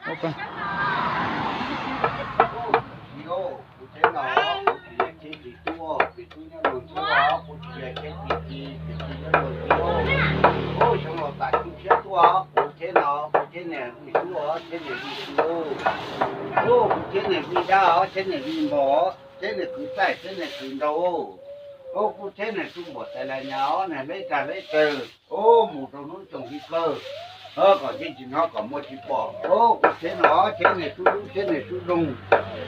Kuv tsev no, kuv tsis yog tsev txiv tub, txiv tub nyob luag ntxub, kuv tsis yog tsev txiv txiv, txiv txiv nyob luag ntxub. Ub, xyoo laus tas xyoo tshiab tuaj, kuv tsev no, kuv tsev niam vij sub, tsev niam vij sub. Ub, kuv tsev niam vij dab, tsev niam vij npog, tsev niam kwv txaij, tsev niam kwv nraug. Ub, kuv tsev niam tub npog tais las nyas, niam hleb tag hleb tsawg. Ub, mus rau hnub xyoo hli kawg, kom yeej tsis hnov kom muaj tsis pom. Ub, kuv tsev no, tsev niam sub lub, tsev niam sub zoo,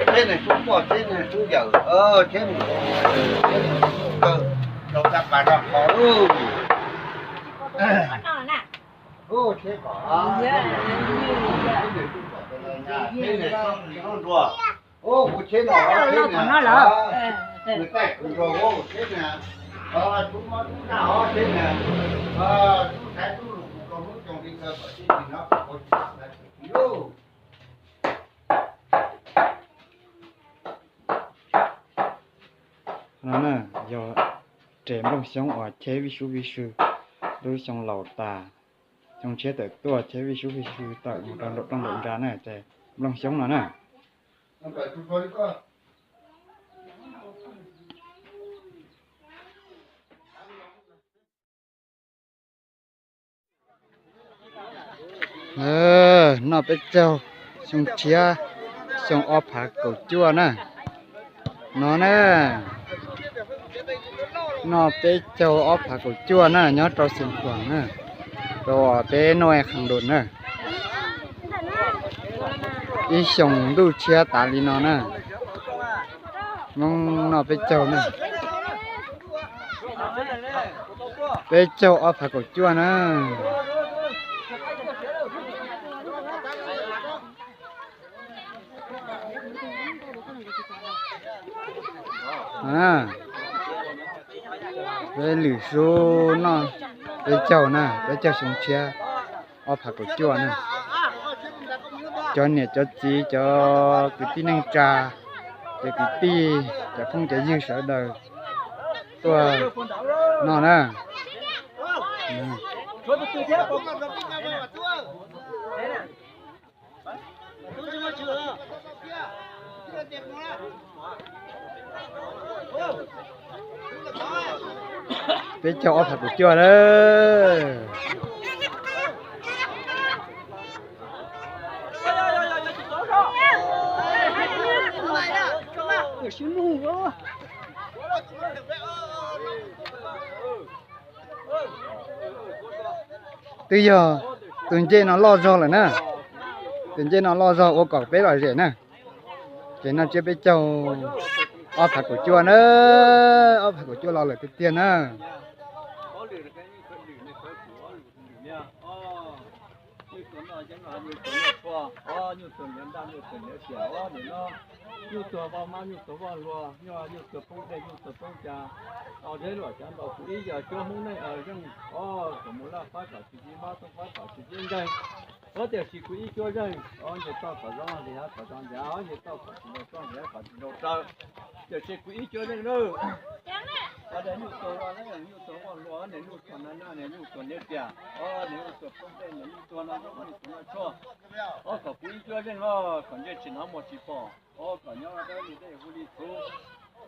tsev niam sub poj, tsev niam sub yawm, tsev niam sub kawg, rau tag pas rau qhov. Ub, tsev kom, tsev niam sub kom, tsev niam sub nruas. Ub, kuv tsev no, tsev niam, kwv txaij kwv nraug, tsev niam, tub mob tub nag, tsev niam, tub thaiv tub lus, mus rau hnub xyoo hli kawg kom yeej tsis hnov kom muaj tsis pom. No na, yog res nplooj xyoob uas cheb vij sub vij sw lub xyoo laus tas, xyoo tshiab tawm tuaj cheb vij sub vij sw tawm mus rau nraum rooj nraum nra na, ces nplooj xyoob no na. Noj peb caug xyoo tshiab, xyoo ob phav kaum cuaj na. No na, noj peb caug ob phav kaum cuaj na, nyob rau Xeev Khuam na, rau peb Naj Qhee Dum na. Ib xyoos ntuj tshiab tas li no na, Hmoob noj peb caug na. Peb caug ob phav kaum cuaj na. Peb lwm sub noj peb caug na, peb caug xyoo tshiab ob phav kaum cuaj na. Cov niam cov txiv, cov kwv tij neej tsa, cov kwv tij, cov phooj cov ywg sawv daws tuaj noj na. Peb caug ob phav kaum cuaj na. Twb yog tus ncej no loj zog lawm na. Tus ncej no loj zog ua kom peb lom zem na. Ces noj tsiab peb caug ob phav kaum cuaj na, ob phav kaum cuaj los lawm tiag tiag na. Nyuj tuag noj yeeb, nyuj tuag noj tshuaj, o nyuj tuag niam ntaj, nyuj tuag niam tiam, o nim no nyuj tuag voj mab, nyuj tuag voj hluas, nyuj tuag poob dej, nyuj tuag poob cas, o zeb luam xyav ntaus kuv ib yam cuab Hmoob neej zeej, o kom mus laj fab kom tsis txib mab, txooj fab kom tsis txib nkeeg. O tiam sis kuv ib cuab zeej, o nce toj kom zoo li hab kom zoo ncav, o nce toj kom tsis nrau toj ncav kom tsis nrau raws. Tiam sis kuv ib cuab zeej na, o niam nyuj tuag voj, nyuj tuag voj hluas, niam nyuj tuag na, niam nyuj tuag niam tiam, o niam nyuj tuag poob dej, niam nyuj tuag noj yeeb, nyuj tuag noj tshuaj. O kom kuv ib cuab zeej os, kom ntsej tsis hnov muag tsis pom, o kom nyob dawb li dej hu li txhuv.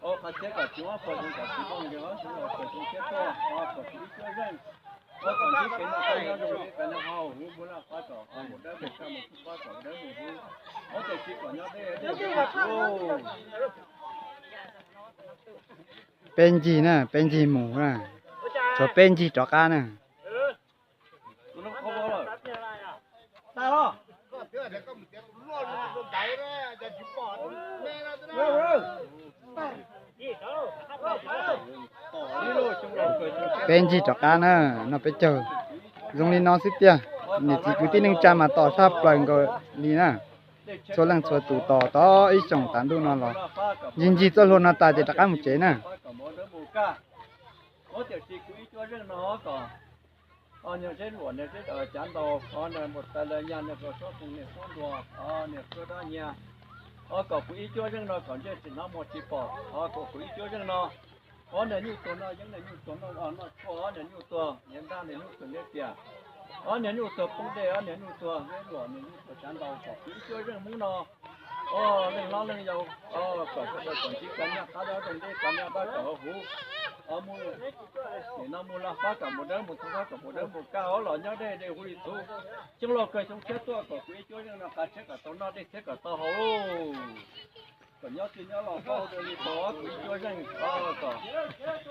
O qhov txhiab kom tsis muab pog zoo kom tsis poj zoo, kom tsis thiab tuaj, o kom kuv ib cuab zeej. O kom ntsib kev noj qab nyob zoo, kev noj qab haus huv, mus laj fab kom mus dawb, mus kaj mus txooj fab kom dawb mus huv. O tiam sis kom nyob deb dej hu li txhuv. Peb ncig na, peb ncig mus na, tshuav peb ncig rov qab na. Peb ncig rov qab na, noj peb caug zoo li no xwb tiag. Niam txiv kwv tij neej tsa mas tos saj plaws nkaus li na. Txhua leej txhua tus tos tau ib xyoos tav ntuj no los ncig ncig txoj hlua no tas ces rov qab mus tsev na. Tiam sis kuv ib cuab zeej no kom o niag zeb luam niag zeb cav ntaus, o niag npua tais las nyas niag suab xoo niag suab nruas, o niag suab dab nyiag, o kom kuv ib cuab zeej no kom ntsej tsis hnov muag tsis pom, o kom kuv ib cuab zeej no, o niag nyuj tuag noj yeeb, niag nyuj tuag noj tshuaj, o niag nyuj tuag niam ntaj, niag nyuj tuag niam tiam, Ob niag nyuj tuag poob dej, ob niag nyuj tuag luam, niag nyuj tuag tshav ntaus, kom kwv ib cuab zeej Hmoob no, leej hlob leej yau, kom sawv daws kom ntsib kav nyaj qab dab zoo dej, kav nyaj dab kom huv, nim no mus laj fab kom mus dawb mus, thoob fab kom mus dawb mus, kaj ob los nyob dej dej huv li txhuv, xyoo laus kawg xyoo tshiab tuaj kom kwv ib cuab zeej no qab tshiab kom tau noj dej thiab kom tau haus. Kom nyob tsis nyob los tau li tau kwv ib cuab zeej, kom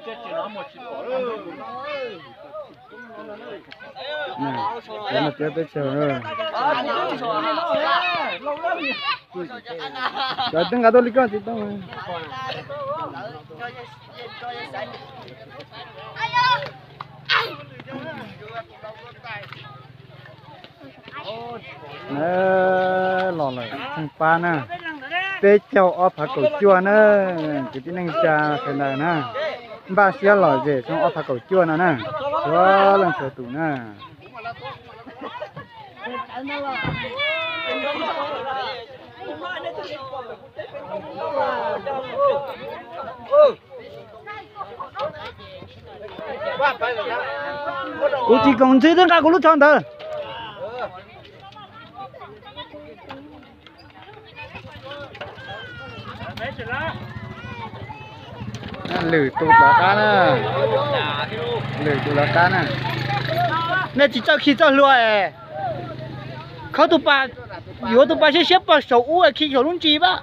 tej tsis no muaj tsis pom. Cov no cov peb caug. Cov twb nqa tuaj li koj tsis tau. Los lawm xyoo pab na, peb caug ob phav kaum cuaj na, kwv tij neej tsa sawv daws na, npaj siab lom zem xyoo ob phav kaum cuaj no na, txhua leej txhua tus na. Kuv tsis koom ntxhw twb nqa kuv lub tsho ntawd. Lwm tus lawv qab na, lwm tus lawv qab na. Nej tsis txawj khi txoj hlua es khawb tus pas, yuav tus pas siab siab pog saum ub es khi saum lub ntsis pab.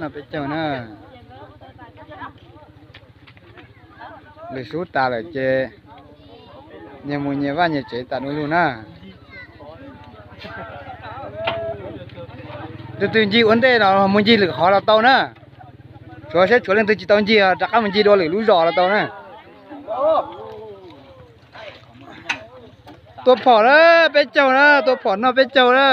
No peb caug na. Lwm sub tas lawm ces nyias mus nyias vaj nyias tsev tas du lug na. Tus twg ncig ua ntej no mus ncig lwm qhov los tau na. Tshuav seb tshuav leej twg tsis tau ncig rov qab mus ncig dua lwm lub zos los tau na. Tua phom na, peb caug na, tua phom noj peb caug na.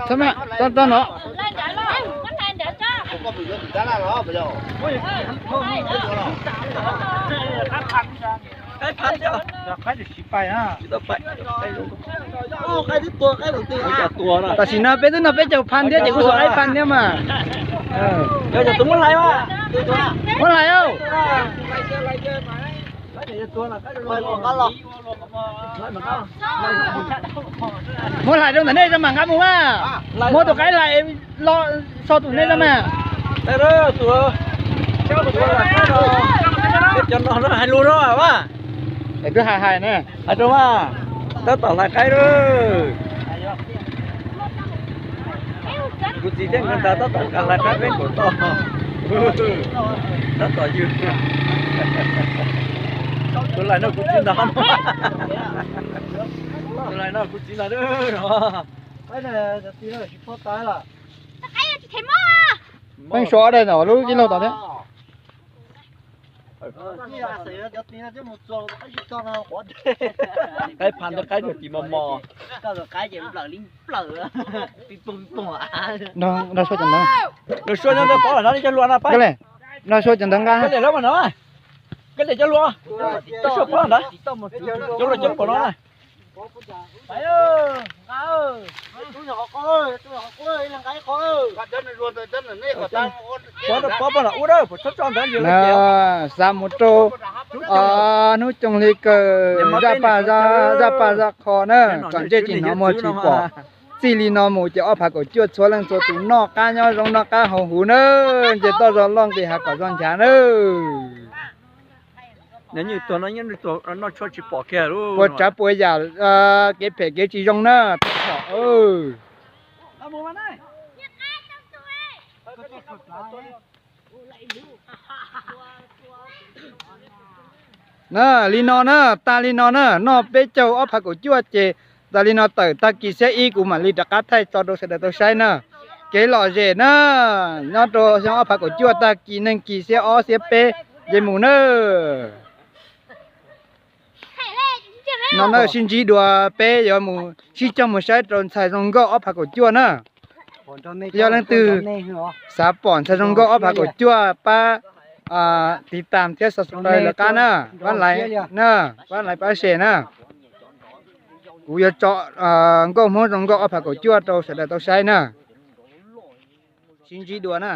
Txhob maj, txhob no. Tam sim no peb twb noj peb caug phan thiab ces kuj xuas qaib phan thiab mas. Muab hlais, muab hlais rau ntawm nej rau mam nqa mus mas. Muab tus qaib hlais los so tus nej rau mas. Cov no hais lus no mas. Es twb hais hais na. Hais rau mas, tab tom hlais qaib lawm. Kuv txiv thiab nkawd ntag tab tom hlais qaib peb nkaum toj. Tab tom ywg. Tus hlais no kuv txiv ntag. Tus hlais no kuv txiv ntag. Pheej suav dai no lub ib laug tom thiab. Qaib pha ntawd qaib nws tim mos mos. Nrog suab cov ntawd. Nws suab nyob ntawd pov los nrog cov hlua no pab. Nrog suab cov ntawd nqa. Kab liam cov hlua. Suab pov ntawd. Cov hlua cov pom no na. Xav mus rau hnub cooj hli kawg, zaj paj zaj qho na, txom ntej tsis hnov muag tsis pom. Txij li no mus ces ob phav kaum cuaj txhua leej txhua tus noj qab nyob zoo noj qab haus huv na, nce toj zog loj nqis hav kom zog nchav na. Puas tsav puas yam, kev phem kev tsis zoo na. Na, li no na, tag li no na, noj peb caug ob phav kaum cuaj ces tag li no tawm tag kis xiab ib kuv mam li rov qab thaij tso rau sawv daws tau saib na. kev lom zem na, nyob rau xyoo ob phav kaum cuaj tag kis neeg kis xiab ob xiab peb, ces mus na. No na, sib ntsib dua peb yuav mus sib coj mus saib rau ntxhais zoo nkauj ob phav kaum cuaj na. Yog leej twg xav pom ntxhais zoo nkauj ob phav kaum cuaj pab tiv tam thiab subscribe lawv qab na, pab like na, pab like pab share na. Kuv yuav tso nkauj Hmoob zoo nkauj ob phav kaum cuaj rau sawv daws tau saib na. Sib ntsib dua na.